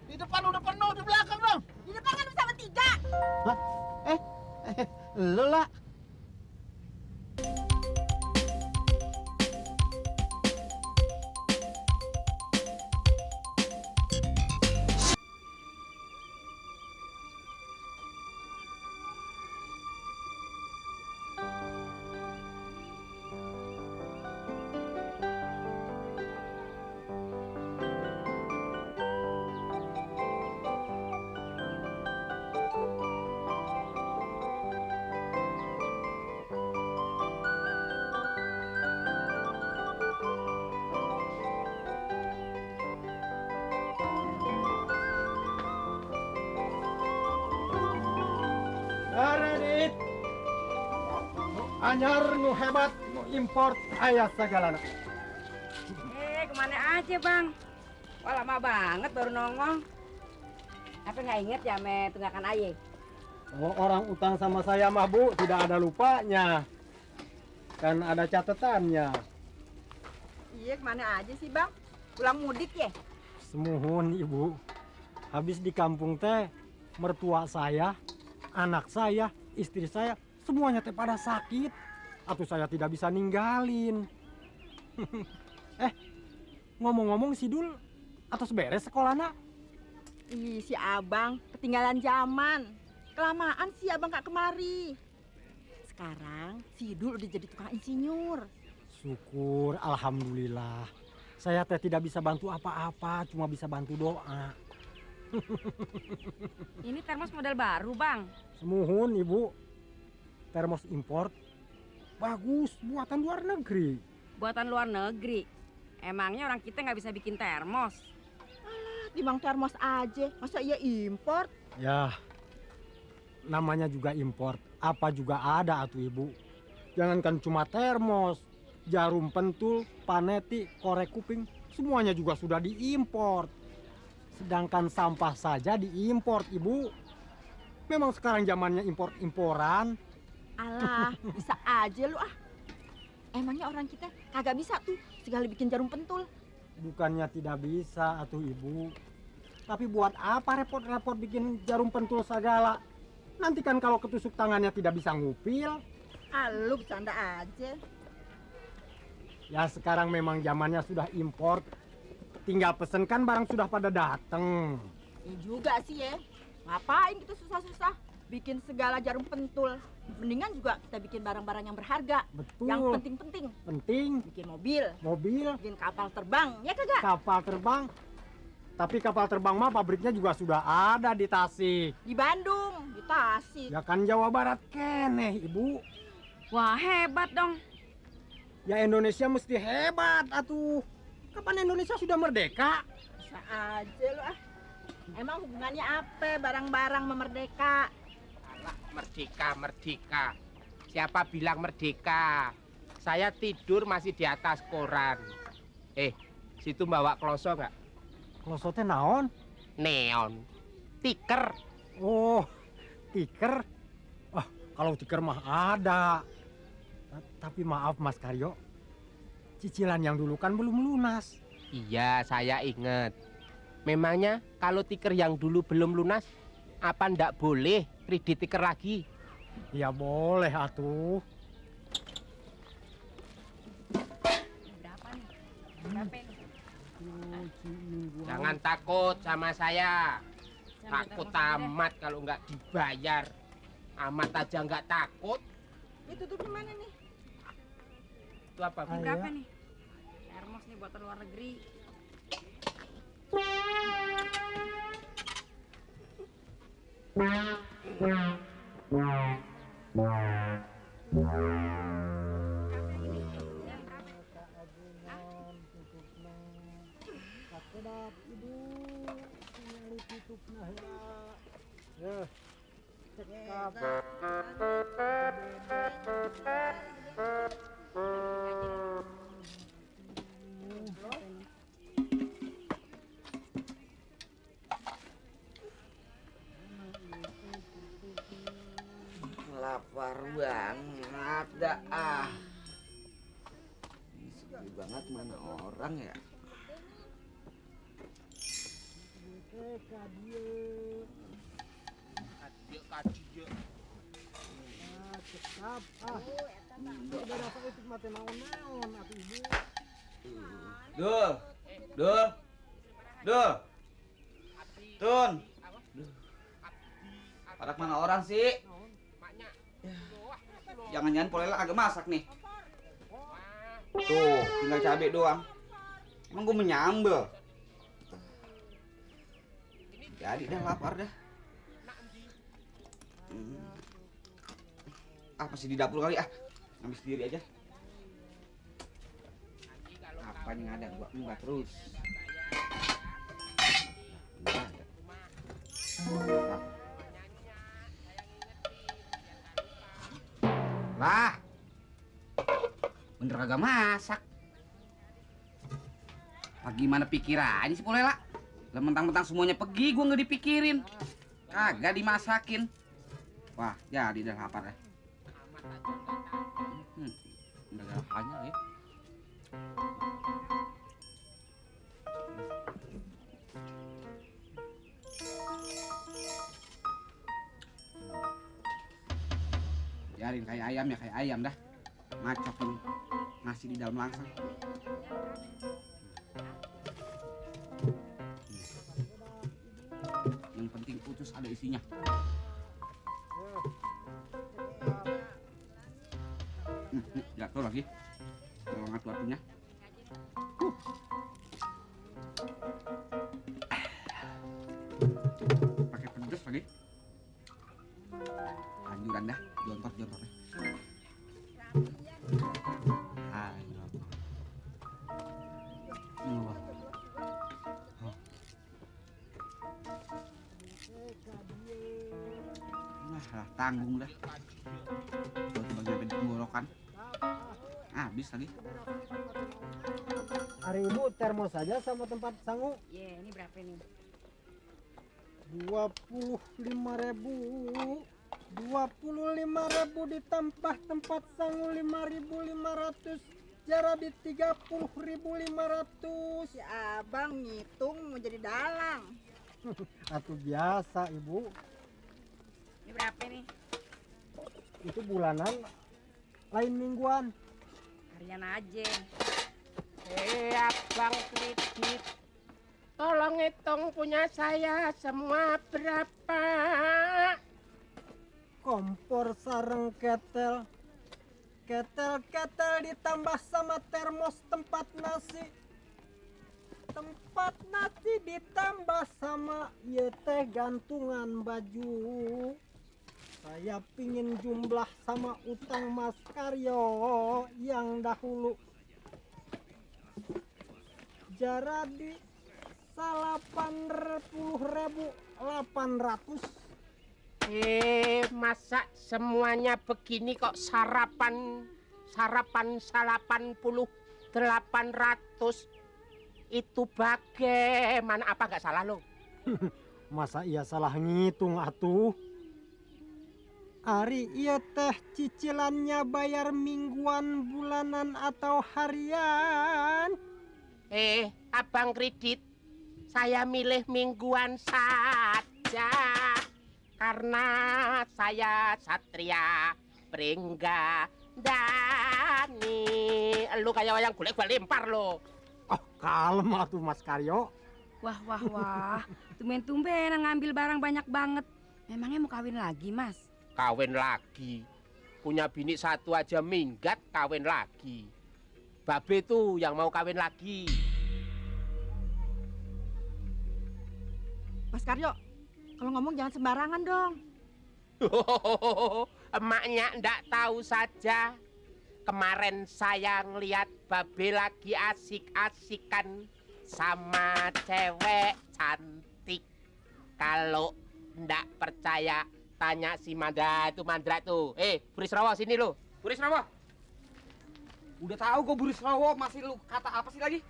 Di depan udah penuh, di belakang dong. Di depan kan bisa bertiga. Hah? Lu lah. Radit, anyar nu hebat nu import ayah segala. Kemana aja bang? Wah lama banget baru nongol. Apa nggak inget ya me tunggakan aye? Oh, orang utang sama saya mah Bu, tidak ada lupanya. Kan ada catatannya. Iya, kemana aja sih bang? Pulang mudik ya? Semuhun Ibu. Habis di kampung teh, mertua saya, anak saya, istri saya, semuanya teh pada sakit. Atau saya tidak bisa ninggalin. Ngomong-ngomong si Dul, atas beres sekolahnya? Ih, si abang ketinggalan zaman. Kelamaan sih abang gak kemari. Sekarang si Dul udah jadi tukang insinyur. Syukur, alhamdulillah. Saya teh tidak bisa bantu apa-apa, cuma bisa bantu doa. Ini termos model baru bang. Semuhun Ibu. Termos import. Bagus, buatan luar negeri. Buatan luar negeri. Emangnya orang kita nggak bisa bikin termos? Timang termos aja, masa iya import? Ya, namanya juga import. Apa juga ada atuh Ibu. Jangankan cuma termos, jarum pentul, paneti, korek kuping, semuanya juga sudah diimport. Sedangkan sampah saja diimport Ibu. Memang sekarang zamannya import-imporan. Alah, bisa aja lu ah. Emangnya orang kita kagak bisa tuh segala bikin jarum pentul. Bukannya tidak bisa atuh Ibu. Tapi buat apa repot-repot bikin jarum pentul segala? Nanti kan kalau ketusuk tangannya tidak bisa ngupil. Ah, lu bercanda aja. Ya sekarang memang zamannya sudah import. Tinggal pesen kan barang sudah pada dateng. Iya juga sih ya. Ngapain kita susah-susah bikin segala jarum pentul? Mendingan juga kita bikin barang-barang yang berharga. Betul. Yang penting-penting. Penting. Bikin mobil, Mobil, bikin kapal terbang, ya kagak? kapal terbang. Tapi kapal terbang mah pabriknya juga sudah ada di Tasik. Di Bandung, di Tasik. Ya kan Jawa Barat keneh Ibu. Wah hebat dong. Ya Indonesia mesti hebat atuh. Kapan Indonesia sudah merdeka? Bisa aja lu ah. Emang hubungannya apa barang-barang memerdeka? Alah, merdeka. Siapa bilang merdeka? Saya tidur masih di atas koran. Situ bawa kloso nggak? Klosotnya naon? Neon. Tiker. Oh, tiker. Wah, kalau tiker mah ada. Tapi maaf Mas Karyo, cicilan yang dulu kan belum lunas. Iya, saya inget. Memangnya kalau tiker yang dulu belum lunas, apa ndak boleh kredit tiker lagi? Ya boleh atuh. Berapa nih? Berapa ini? Jangan takut sama saya. Jangan Takut termos aja deh. amat kalau nggak dibayar. Amat aja nggak takut. Ini tutupnya mana nih? Itu apa? Ini Ayo. berapa nih? Termos nih buatan luar negeri. Lapar banget dah ah. Ini sepi banget, mana orang ya? Kadia kadia. Cekap udah dapat itu mati naon-naon atuh ibu. Dul. Dul. Dul. Tun. Pada mana orang sih? Maknya. Jangan-jangan Polela agak masak nih. Tuh, tinggal cabai doang. Emang gue menyambel. Jadi dah lapar dah. Apa sih di dapur kali ah? Ambil sendiri aja. Apa yang ada gua enggak terus. Nggak ada. Lah. Bener kagak masak. Gimana pikirannya sih Polela? Lah mentang-mentang semuanya pergi gua nggak dipikirin. Kagak dimasakin. Wah, jadi dah lapar dah. Enggak ada apanya ya. Biarin kayak ayam ya, kayak ayam dah. Macokin nasi di dalam langsung. Yang penting utus ada isinya. Jatuh lagi. Kalau ngatu artinya. Pakai pedes lagi. Anjuran dah, jontor-jontornya. Ayo. Nah, tanggung dah. Coba nyampe di tenggorokan. Habis lagi. Hari ibu termos saja sama tempat sangu Iya, ini berapa nih? 25.000. 25.000 ditambah tempat sangu 5.500 jadi 30.500. Si abang ngitung mau jadi dalang. Atuh biasa ibu, Ini berapa nih? itu bulanan lain mingguan. Harian aja. Abang kredit. Tolong hitung punya saya semua berapa? Kompor sareng ketel ditambah sama termos tempat nasi ditambah sama ieu teh gantungan baju. Saya pingin jumlah sama utang Mas Karyo yang dahulu jadi 80.800. Masa semuanya begini kok sarapan 800 itu bagaimana? Apa nggak salah lo? Masa iya salah ngitung atuh? Ari iya teh cicilannya bayar mingguan, bulanan atau harian? Abang kredit, saya milih mingguan saja karena saya Satria Pringgandani. Lu kayak wayang golek gua lempar lo. Oh, kalem atuh Mas Karyo. Wah. Tumben-tumben ngambil barang banyak banget. Memangnya mau kawin lagi, Mas? Kawin lagi. Punya bini satu aja minggat kawin lagi. Babe tuh yang mau kawin lagi. Mas Karyo, kalau ngomong jangan sembarangan dong. Emaknya ndak tahu saja. Kemarin saya ngeliat Babe lagi asik-asikan sama cewek cantik. Kalau ndak percaya tanya si Mandra tuh. Buris Rawa sini lo. Buris Rawa. Udah tahu gue Buris Rawo, masih lu kata apa sih lagi?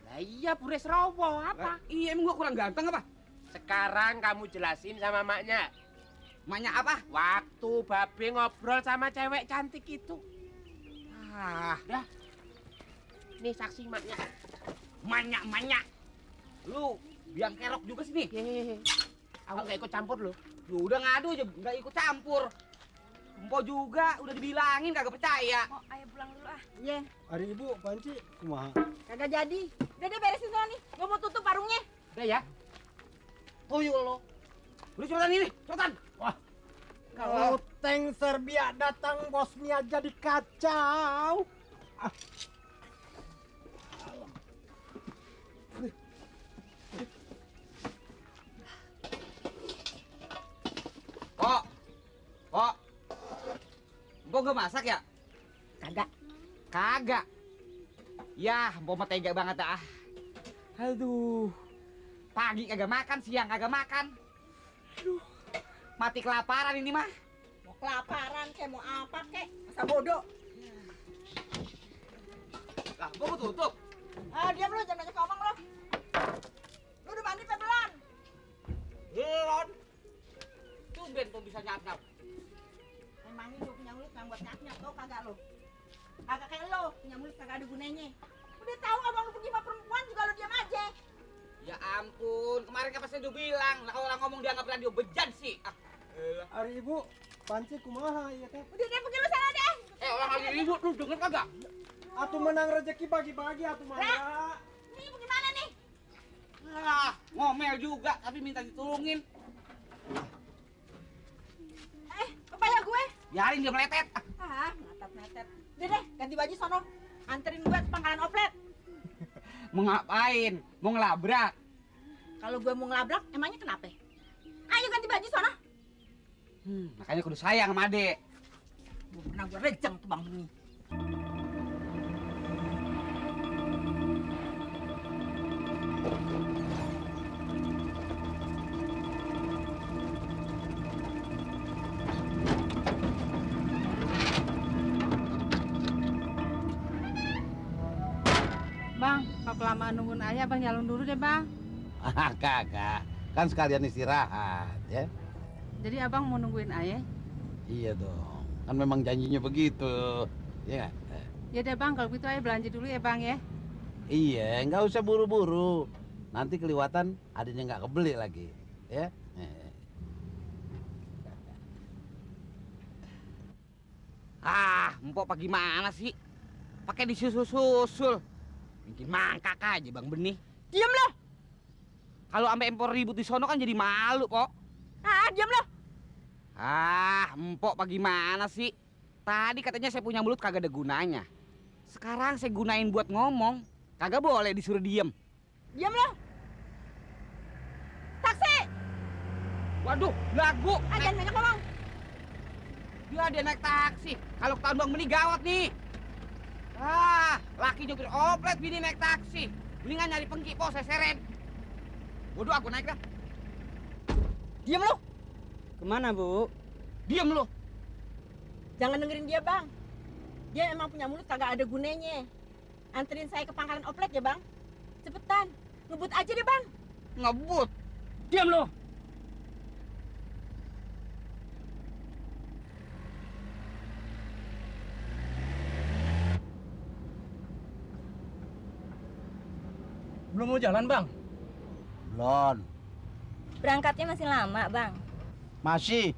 Lah iya Buris Rawa apa? Iya emang gua kurang ganteng apa? Sekarang kamu jelasin sama maknya. Maknya apa? Waktu Babe ngobrol sama cewek cantik itu. Dah. Nih saksi maknya. Maknya. Lu biang kerok juga sini. Aku nggak ikut campur loh. Ya udah ngadu aja, nggak ikut campur. Empo juga udah dibilangin kagak percaya. Oh, ayo pulang dulu ah. Iya, Hari ibu panci kumaha. kagak jadi. Udah deh beresin sana nih. Gua mau tutup warungnya. Udah ya. Tuyul lo. Udah cepetan ini, cepetan. Kalau tank Serbia datang Bosnia jadi kacau. Kok? Kok? Empo gak masak ya? Kagak. Kagak. Yah, Empo mah tega banget ah. Aduh. Pagi kagak makan, siang kagak makan. Aduh. Mati kelaparan ini mah. Mau kelaparan kek, mau apa kek? Masa bodoh. Lah, Empo mau tutup. Ah, diam lu, jangan banyak ngomong lu. Lu udah mandi apa belum? Belum. Tumben tuh bisa nyap-nyap. Emangnya lu punya mulut yang buat nyap-nyap tau kagak lu? Kagak kayak lu, punya mulut kagak ada gunanya. Udah tahu abang lu pergi sama perempuan juga lu diam aja. Ya ampun, kemarin kan pasti udah bilang, lah kalau orang ngomong dianggap radio bejat sih. Ah, Hari ibu panci kumaha ya teh. Udah deh pergi lu sana deh. orang lagi ribut, lu denger kagak? Atuh menang rezeki bagi-bagi atuh mah. Nih bagaimana nih? Ah, ngomel juga, tapi minta ditulungin. Kepala gue. Biarin dia meletet. Ah, metet-metet. Udah deh, ganti baju sono. Anterin gue ke pangkalan oplet. Mau ngapain? Mau ngelabrak? Kalau gue mau ngelabrak, emangnya kenapa? Ayo ganti baju sono. Makanya kudu sayang sama adek. Gue pernah gue rejang tuh bang ini. Bang, kalau kelamaan nungguin ayah, bang nyalon dulu deh bang. Kagak, kan sekalian istirahat ya. Jadi abang mau nungguin ayah? Iya dong, kan memang janjinya begitu, ya nggak? Ya deh bang, kalau gitu ayah belanja dulu ya bang ya. Iya, nggak usah buru-buru. Nanti kelewatan adanya nggak kebeli lagi, ya. Ah, empok apa gimana sih? Pakai disusul-susul. Bikin mangkak aja Bang Benih. Diam lo. Kalau sampai empor ribut di sono kan jadi malu, Pok. Ah, diam lo. Ah, empok apa gimana sih? Tadi katanya saya punya mulut kagak ada gunanya. Sekarang saya gunain buat ngomong. Kagak boleh disuruh diem. Diam lo. Taksi. Waduh, lagu. Ah, jangan banyak ngomong. Dia naik taksi. Kalau ketahuan Bang Benih gawat nih. Ah, laki nyopir oplet bini naik taksi. Mendingan nyari pengki, Po, saya seret. Waduh, aku naik dah. Diam lo. Kemana, Bu? Diem lu. Jangan dengerin dia, Bang. Dia emang punya mulut kagak ada gunanya. Anterin saya ke pangkalan oplet ya, Bang. Cepetan. Ngebut aja deh, Bang. Ngebut. Diam lo. Belum mau jalan, Bang? Belum, Berangkatnya masih lama, Bang. masih.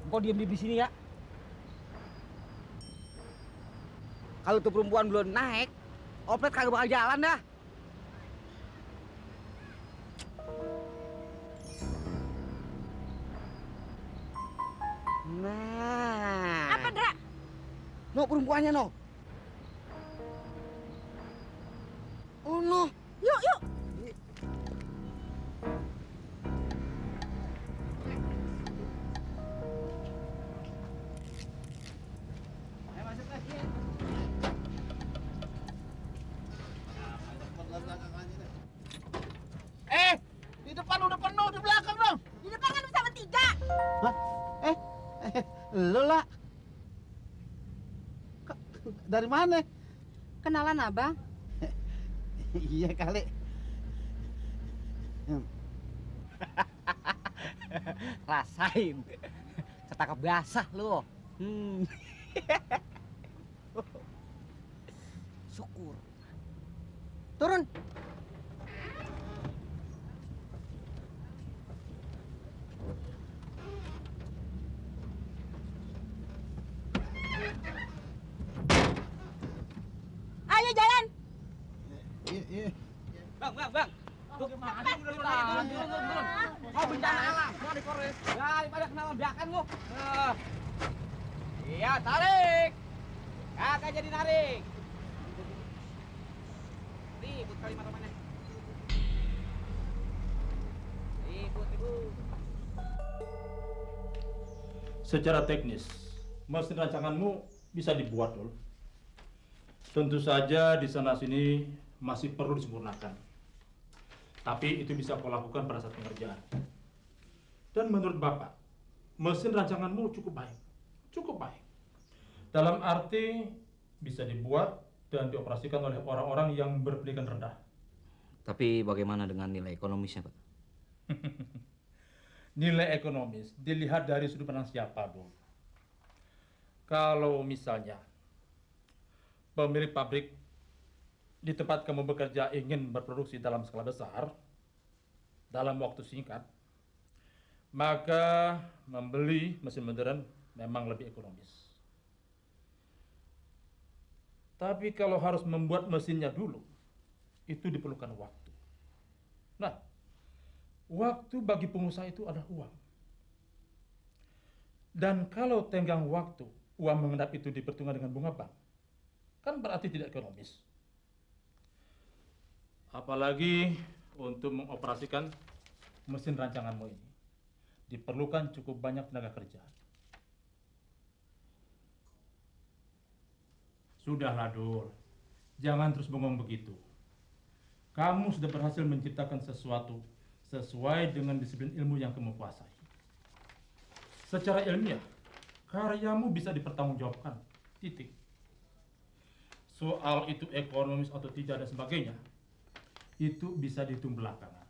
Kok diem di sini ya? Kalau tuh perempuan belum naik, oplet kagak bakal jalan dah. Nah. Apa, Dra? No, perempuannya no. Oh no. Yuk, yuk. Lo lah. Dari mana? Kenalan abang? Iya kali. Rasain. Ketangkap basah lu. Syukur. Turun. Ayo jalan. Iya. Bang. Tuh, turun. Mau bencana alam, mau dikores. Daripada kena ledakan lu. Iya, tarik. Kagak jadi narik. Ribut kali mana-mana. Ribut. Secara teknis, mesin rancanganmu bisa dibuat, Dul. Tentu saja di sana sini masih perlu disempurnakan. Tapi itu bisa kau lakukan pada saat pengerjaan. Dan menurut Bapak, mesin rancanganmu cukup baik. Cukup baik. Dalam arti bisa dibuat dan dioperasikan oleh orang-orang yang berpendidikan rendah. Tapi bagaimana dengan nilai ekonomisnya, Pak? Nilai ekonomis dilihat dari sudut pandang siapa, Dul. Kalau misalnya pemilik pabrik di tempat kamu bekerja ingin berproduksi dalam skala besar, dalam waktu singkat, maka membeli mesin modern memang lebih ekonomis. Tapi kalau harus membuat mesinnya dulu, itu diperlukan waktu. Nah, waktu bagi pengusaha itu adalah uang. Dan kalau tenggang waktu, uang mengendap itu diperhitungkan dengan bunga bank, kan berarti tidak ekonomis. Apalagi untuk mengoperasikan mesin rancanganmu ini, diperlukan cukup banyak tenaga kerja. Sudahlah, Dul. Jangan terus bengong begitu. Kamu sudah berhasil menciptakan sesuatu sesuai dengan disiplin ilmu yang kamu kuasai. Secara ilmiah, karyamu bisa dipertanggungjawabkan. Titik. Soal itu ekonomis atau tidak dan sebagainya, itu bisa dihitung belakangan.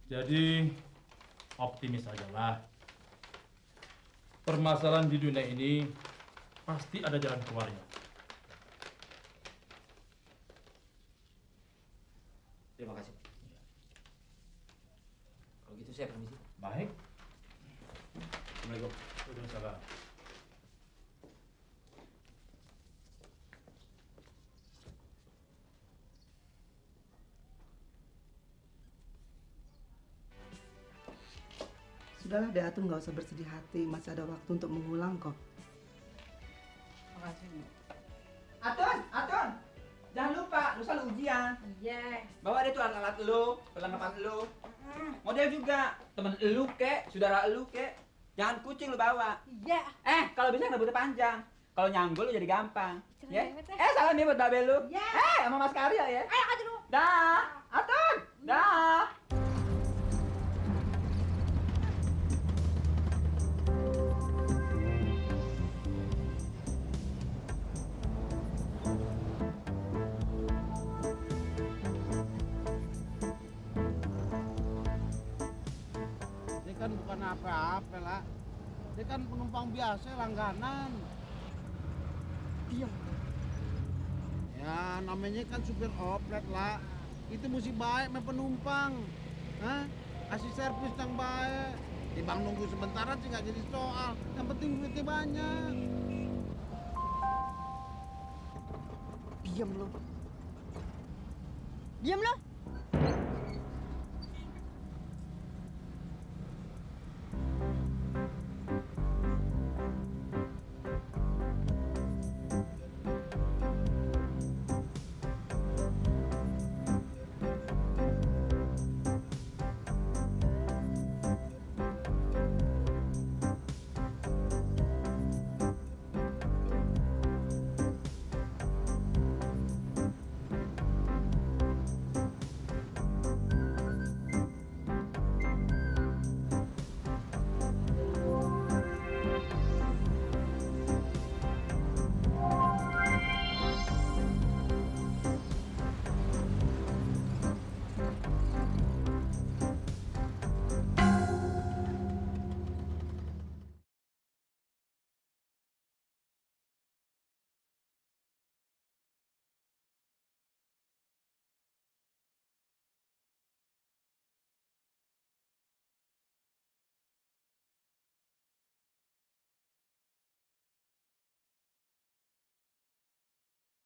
Jadi, optimis sajalah. Permasalahan di dunia ini pasti ada jalan keluarnya. Terima kasih. Kalau gitu saya permisi. Baik. Assalamualaikum. Waalaikumsalam. Sudahlah deh, Atun nggak usah bersedih hati, masih ada waktu untuk mengulang kok. Makasih. Atun. Jangan lupa, lusa lu ujian. Iya. Bawa deh tuh alat-alat lu, perlengkapan lu. Model juga, temen lu kek, saudara lu kek. Jangan kucing lu bawa. Iya. Kalau bisa rambutnya panjang. Kalau nyanggul lu jadi gampang. Ya? Cerewet, Salam nih buat babel lu. Ya. Sama Mas Karya ya. Ayo aja dulu. Dah, Atun. Dah. Dia kan bukan apa-apa lah. Dia kan penumpang biasa langganan. Diam. Ya namanya kan supir oplet lah. Itu mesti baik sama penumpang. Hah? Kasih servis yang baik. Timbang nunggu sementaran sih nggak jadi soal. Yang penting duitnya banyak. Diam lo.